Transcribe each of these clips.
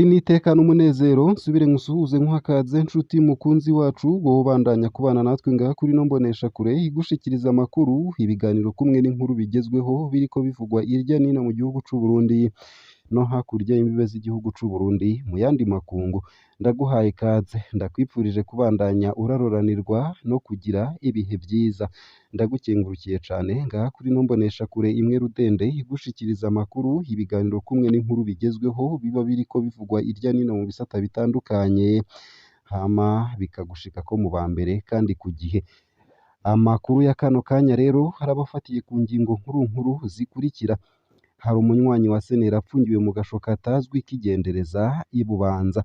N'iteka n'umunezero nsubire nkusuhuze nkuhakaze nshuti mukunzi wacu, wowe ubandanya kubana natwe ngaha kuri ino mboneshakure igushikiriza amakuru, ibiganiro kumwe n'inkuru bigezweho biriko bivugwa irya nino mu gihugu c'u Burundi no hakurya y'imbibe z'igihugu c'u Burundi mu yandi makungu. Ndaguhaye ikaze, ndakwipfurije kubandanya uraroranirwa no kugira ibihe vyiza. Ndagukengurukiye cane ngaha kuri ino mboneshakure imwe rudende igushikiriza amakuru, ibiganiro kumwe n'inkuru bigezweho biba biriko bivugwa irya nino mu bisata bitandukanye, hama bikagushikako mu ba mbere kandi ku gihe. Amakuru ya kano kanya rero arabafatiye ku ngingo nkuru nkuru zikurikira: hari umunywanyi wa Senera apfungiwe mu gasho katazwi k'igendereza i Bubanza.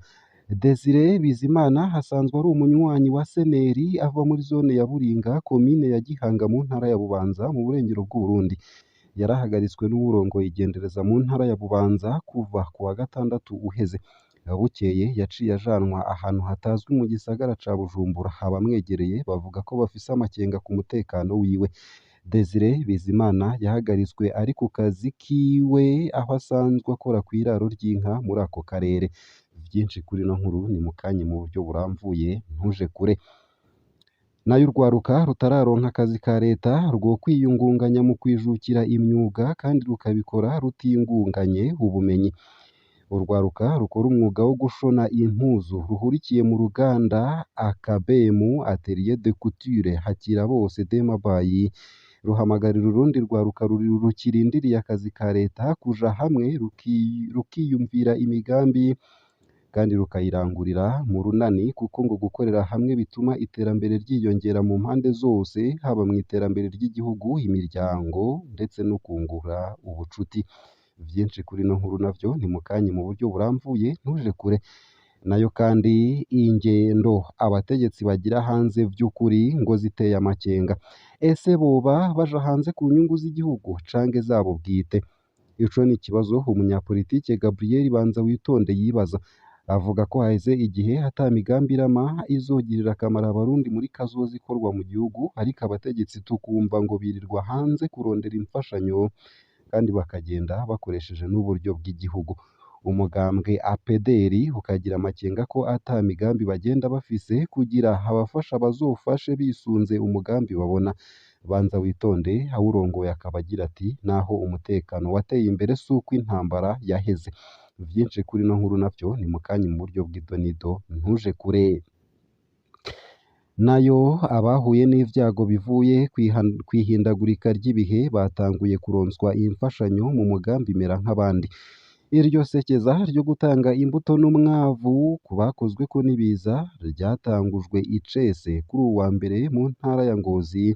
Desire Bizimana asanzwe ari umunywanyi wa Seneri ava muri zone ya Buringa, komine ya Gihanga mu ntara ya Bubanza mu burengero bw'Uburundi. Yarahagaritswe n'uwurongoye igendereza mu ntara ya Bubanza kuva ku wa gatandatu uheze. Bukeye yaciye ajanwa ahantu hatazwi mu gisagara ca Bujumbura. Abamwegereye bavuga ko bafise amakenga ku mutekano wiwe. Desire Bizimana yahagaritswe ari ku kazi kiwe aho asanzwe akora kw'iraro ry'inka muri ako karere. Vyinshi kuri ino nkuru ni mukanye mu buryo buramvuye, ntuje kure. Nayo urwaruka rutararonka akazi ka leta rwokwiyungunganya mu kwijukira imyuga kandi rukabikora rutingunganye ubumenyi. Urwaruka rukora umwuga wo gushona impuzu ruhurikiye mu ruganda Akabemu Atelier de Couture Hakirabose Demabayi ruhamagarira urundi rwaruka rukirindiriye akazi ka leta kuja hamwe rukiyumvira imigambi kandi rukayirangurira mu runani, kuko ngo gukorera hamwe bituma iterambere ryiyongera mu mpande zose, haba mu iterambere ry'igihugu, imiryango ndetse no kungura ubucuti. Vyinshi kuri ino nkuru navyo ni mukanye mu buryo buramvuye, ntuje kure. Nayo kandi ingendo abategetsi bagira hanze vy'ukuri ngo ziteye amakenga. Ese boba baja hanze ku nyungu z'igihugu canke zabo bwite? Ico ni ikibazo umunyapolitike Gabriel Banzawitonde yibaza. Avuga ko haheze igihe ata migambi irama izogirira akamaro abarundi muri kazoza ikorwa mu gihugu, ariko abategetsi tukumva ngo birirwa hanze kurondera imfashanyo kandi bakagenda bakoresheje n'uburyo bw'igihugu. Umugambwe APDR ukagira amakenga ko ata migambi bagenda bafise kugira abafasha bazofashe bisunze umugambi babona. Banza witonde awurongoye akaba agira ati naho umutekano wateye imbere suko intambara yaheze. Vyinshi kuri ino nkuru navyo ni mukanye mu buryo bw'idonido, ntuje kure. Nayo abahuye n'ivyago bivuye kw'ihindagurika ry'ibihe batanguye kuronswa imfashanyo mu mugambi mera nk'abandi. Iryo sekeza ryo gutanga imbuto n'umwavu ku bakozweko n'ibiza ryatangujwe icese kuri uwu wa mbere mu ntara ya Ngozi,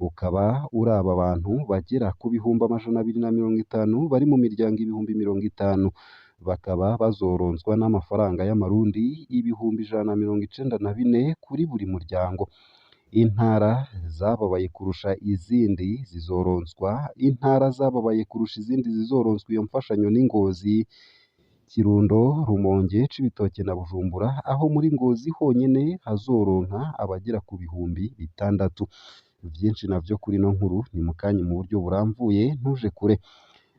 ukaba uraba abantu bagera ku 250,000 bari mu miryango 50,000, bakaba bazoronswa n'amafaranga y'amarundi 194,000 kuri buri muryango. Intara zababaye kurusha izindi zizoronswa intara zababaye kurusha izindi zizoronswa iyo mfashanyo ni Ngozi, Kirundo, Rumonge, Cibitoke na Bujumbura, aho muri Ngozi honyene hazoronka abagera ku 6,000. Vyinshi navyo kuri ino nkuru ni mukanye mu buryo buramvuye, ntuje kure.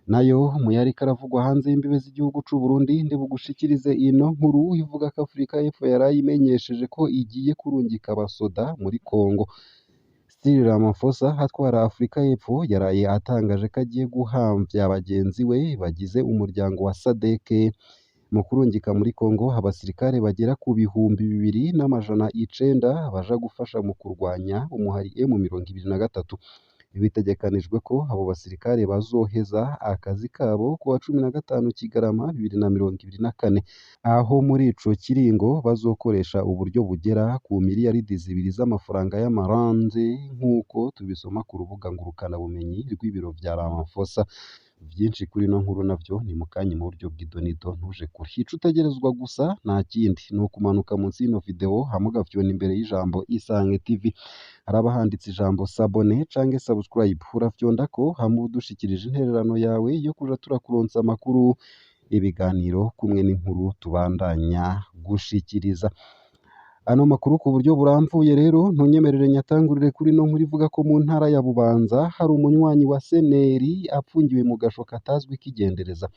Nayo mu yariko aravugwa hanze y'imbibe z'igihugu c'u Burundi, ndibugushikirize ino nkuru ivuga ko Afrika y'Epfo yaraye imenyesheje ko igiye kurungika abasoda muri Congo. Cyril Ramaphosa atwara Afrika y'Epfo yaraye atangaje ko agiye guhamvya bagenzi we bagize umuryango wa SADC mu kurungika muri Congo abasirikare bagera ku 2,900 baja gufasha mu kurwanya umuhari M23. Bitegekanijwe ko abo basirikare bazoheza akazi kabo ku wa 15 Kigarama 2024, aho muri ico kiringo bazokoresha uburyo bugera ku miliyaridi 2 z'amafaranga y'amarundi, nk'uko tubisoma ku rubuga ngurukanabumenyi rw'ibiro vya Ramaphosa. Vyinshi kuri ino nkuru navyo ni mukanye mu buryo bw'idonido, ntuje kure. Ico utegerezwa gusa nta kindi ni ukumanuka munsi y'ino video hama ugafyona imbere y'ijambo Isange TV. Haraba handitse ijambo sabone canke subscribe, urafyondako hama udushikirije intererano yawe yo kuja turakuronsa amakuru, ibiganiro kumwe n'inkuru tubandanya gushikiriza. Ano makuru ku buryo buramvuye rero ntunyemerere nyatangurire kuri ino nkuru ivuga ko mu ntara ya Bubanza hari umunywanyi wa Seneri apfungiwe mu gasho katazwi k'igendereza.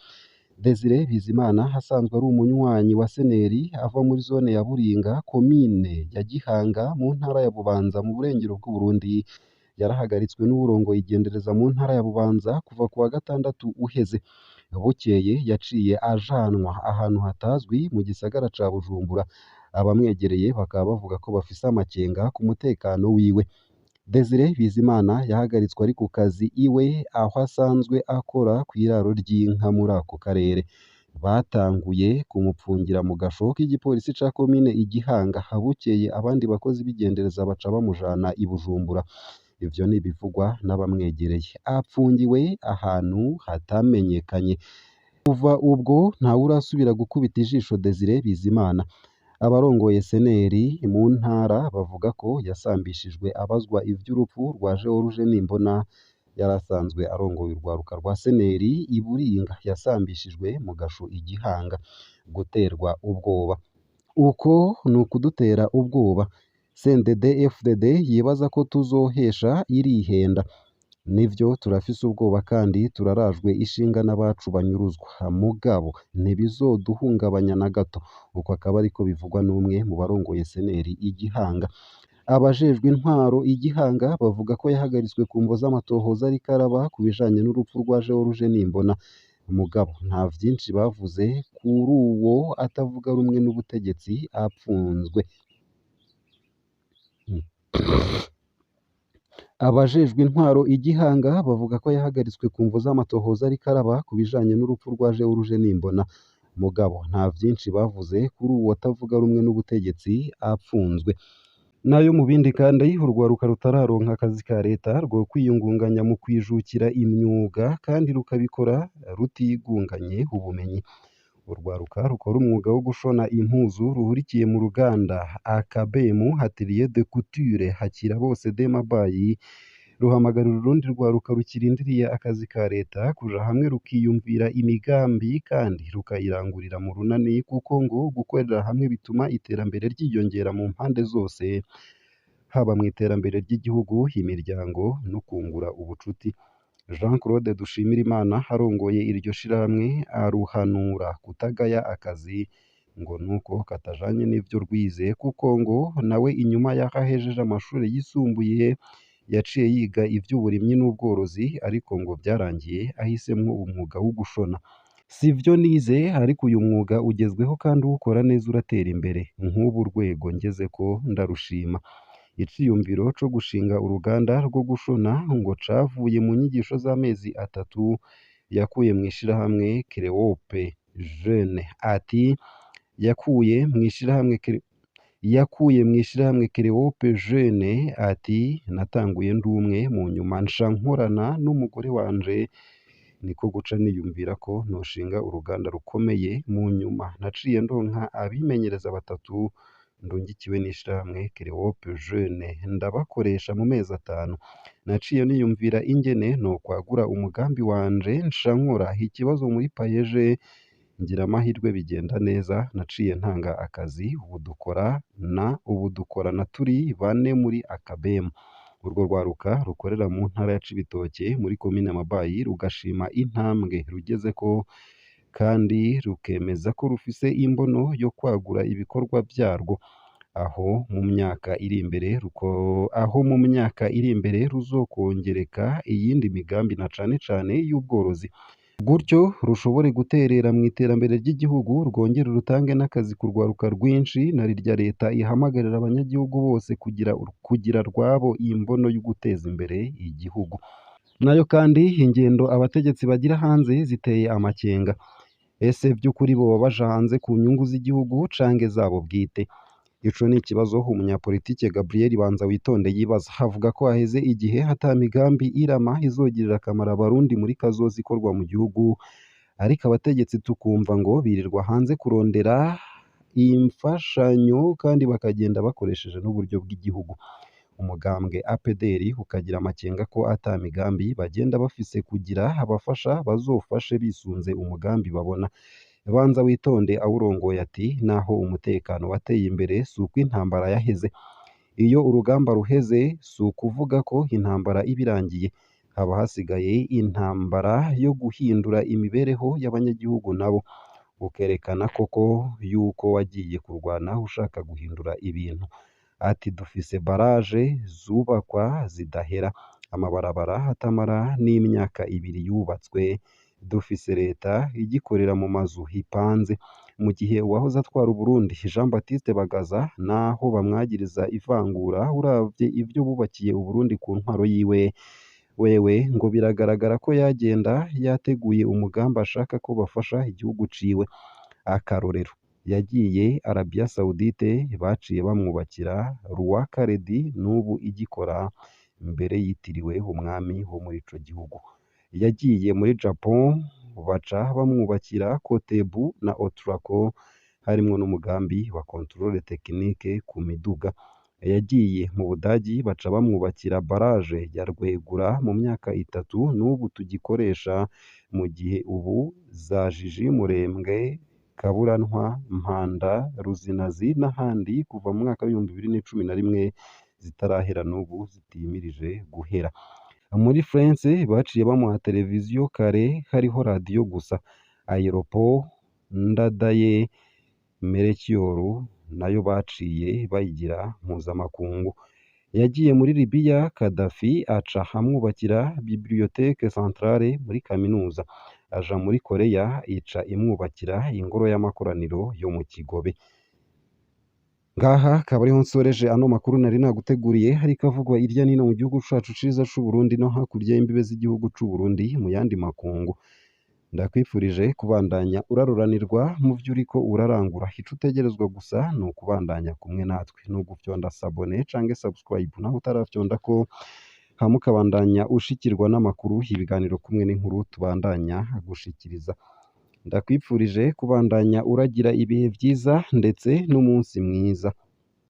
Desire Bizimana asanzwe ari umunywanyi wa Seneri ava muri zone ya Buringa, komine ya Gihanga mu ntara ya Bubanza mu burengero bw'Uburundi, yarahagaritswe n'uwurongoye igendereza mu ntara ya Bubanza kuva ku wa gatandatu uheze. Bukeye yaciye ajanwa ahantu hatazwi mu gisagara ca Bujumbura. Abamwegereye bakaba bavuga ko bafise amakenga ku mutekano wiwe. Desire Bizimana yahagaritswe ari ku kazi iwe aho asanzwe akora kw'iraro ry'inka muri ako karere. Batanguye kumupfungira mu gasho k'igipolisi ca komine Igihanga. Bukeye abandi bakozi b'igendereza baca bamujana i Bujumbura. Ivyo ni ibivugwa n'abamwegereye. Apfungiwe ahantu hatamenyekanye. Kuva ubwo ntawurasubira gukubita ijisho Desire Bizimana. Abarongoye Seneri mu ntara bavuga ko yasambishijwe abazwa ivy'urupfu rwa George Nimbona yari asanzwe arongoye urwaruka rwa Seneri i Buringa, yasambishijwe mu gasho i Gihanga. Guterwa ubwoba uko ni ukudutera ubwoba. CNDD FDD yibaza ko tuzohesha irihenda. Nivyo turafise ubwoba kandi turarajwe ishinga n'abacu banyuruzwa, mugabo ntibizoduhungabanya na gato. Uko akaba ariko bivugwa n'umwe mu barongoye Seneri i Gihanga. Abajejwe intwaro i Gihanga bavuga ko yahagaritswe ku mvo z'amatohoza ariko araba ku bijanye n'urupfu rwa George Nimbona. Mugabo nta vyinshi bavuze kuri uwo atavuga rumwe n'ubutegetsi apfunzwe. Abajejwe intwaro i Gihanga bavuga ko yahagaritswe ku mvo z'amatohoza ariko araba ku bijanye n'urupfu rwa George Nimbona. Mugabo nta vyinshi bavuze kuri uwo atavuga rumwe n'ubutegetsi apfunzwe. Nayo mu bindi kandi, urwaruka rutararonka akazi ka leta rwo kwiyungunganya mu kwijukira imyuga kandi rukabikora rutigunganye ubumenyi. Urwaruka rukora umwuga wo gushona impuzu ruhurikiye mu ruganda Akabemu Atelier de Couture Hakirabose de Mabayi ruhamagarira urundi rwaruka rukirindiriye akazi ka leta kuja hamwe rukiyumvira imigambi kandi rukayirangurira mu runani, kuko ngo gukorera hamwe bituma iterambere ryiyongera mu mpande zose, haba mu iterambere ry'igihugu, imiryango no kungura ubucuti. Jean Claude Dushimirimana arongoye iryo shirahamwe aruhanura kutagaya akazi ngo nuko katajanye n'ivyo rwize, kuko ngo nawe inyuma y'aho ahejeje amashure yisumbuye yaciye yiga ivy'uburimyi n'ubworozi, ariko ngo vyarangiye ahisemwo umwuga wo gushona. Sivyo nize, ariko uyu mwuga ugezweho kandi uwukora neza uratera imbere. Nk'ubu urwego ngezeko ndarushima. Iciyumviro co gushinga uruganda rwo gushona ngo cavuye mu nyigisho z'amezi 3 yakuye mw'ishirahamwe Creope Jeune. Ati yakuye mw'ishirahamwe Creope Jeune. Ati natanguye ndi umwe, mu nyuma nca nkorana n'umugore wanje, niko guca niyumvira ko noshinga uruganda rukomeye. Mu nyuma naciye ndonka abimenyereza 3 ndungikiwe n'ishirahamwe Creope Jeune, ndabakoresha mu mezi 5. Naciye niyumvira ingene nokwagura umugambi wanje, nca nkora ikibazo muri Payeje, ngira amahirwe bigenda neza. Naciye ntanga akazi, ubu dukorana turi 4 muri Akabemu. Urwo rwaruka rukorera mu ntara ya Cibitoke muri komine Mabayi rugashima intambwe rugezeko kandi rukemeza ko rufise imbono yo kwagura ibikorwa vyarwo, aho mu myaka iri imbere aho mu myaka iri imbere ruzokongereka iyindi migambi na cane cane y'ubworozi, gutyo rushobore guterera mu iterambere ry'igihugu, rwongere rutange n'akazi ku rwaruka rwinshi. Na rirya leta ihamagarira abanyagihugu bose kugira rwabo imbono yo guteza imbere igihugu. Nayo kandi ingendo abategetsi bagira hanze ziteye amakenga. Ese vy'ukuri boba baja hanze ku nyungu z'igihugu canke zabo bwite? Ico ni ikibazo umunyapolitike Gabriel Banzawitonde yibaza. Avuga ko haheze igihe ata migambi irama izogirira akamaro abarundi muri kazoza ikorwa mu gihugu, ariko abategetsi tukumva ngo birirwa hanze kurondera imfashanyo kandi bakagenda bakoresheje n'uburyo bw'igihugu. Umugambwe APDR ukagira amakenga ko ata migambi bagenda bafise kugira abafasha bazofashe bisunze umugambi babona. Banzawitonde awurongoye ati naho umutekano wateye imbere si uko intambara yaheze. Iyo urugamba ruheze si ukuvuga ko intambara iba irangiye. Haba hasigaye intambara yo guhindura imibereho y'abanyagihugu nabo, ukerekana koko yuko wagiye kurwana ushaka guhindura ibintu. Ati dufise barrage zubakwa zidahera, amabarabara atamara n'imyaka ibiri yubatswe, dufise leta igikorera mu mazu ipanze. Mu gihe uwahoze atwara Uburundi Jean Baptiste Bagaza naho bamwagiriza ivangura, uravye ivyo bubakiye Uburundi ku ntwaro yiwe, wewe ngo biragaragara ko yagenda yateguye umugambi ashaka ko bafasha igihugu ciwe. Akarorero, yagiye Arabia Saoudite baciye bamwubakira Roi Khaled n'ubu igikora, mbere yitiriwe umwami wo muri ico gihugu. Yagiye muri Japon baca bamwubakira Kotebu na Otraco, harimwo n'umugambi wa controle technique ku miduga. Yagiye mu Budagi baca bamwubakira barrage ya Rwegura mu myaka itatu n'ubu tugikoresha, mu gihe ubu za Jiji Murembwe, Kaburantwa, Mpanda, Ruzinazi n'ahandi kuva mu mwaka w'2011 zitarahera n'ubu zitimirije guhera. Muri France baciye bamuha televiziyo kare hariho radiyo gusa. Aéroport Ndadaye Melchior nayo baciye bayigira mpuzamakungu. Yagiye muri Libya Gaddafi aca amwubakira Bibliothèque Centrale muri kaminuza. Aja muri Korea ica imwubakira ingoro y'amakoraniro yo mu Kigobe. Ngaha akaba ariho nsoreje ano makuru nari naguteguriye, ariko avugwa irya nino mu gihugu cacu ciza c'Uburundi no hakurya y'imbibe z'igihugu c'Uburundi mu yandi makungu. Ndakwifurije kubandanya uraruranirwa mu vyo uriko urarangura. Ico utegerezwa gusa ni ukubandanya kumwe natwe, ni ugufyonda s'abonner canke subscribe naho utarafyondako, hama ukabandanya ushikirwa n'amakuru, ibiganiro kumwe n'inkuru tubandanya gushikiriza. Ndakwifurije kubandanya uragira ibihe vyiza ndetse n'umunsi mwiza.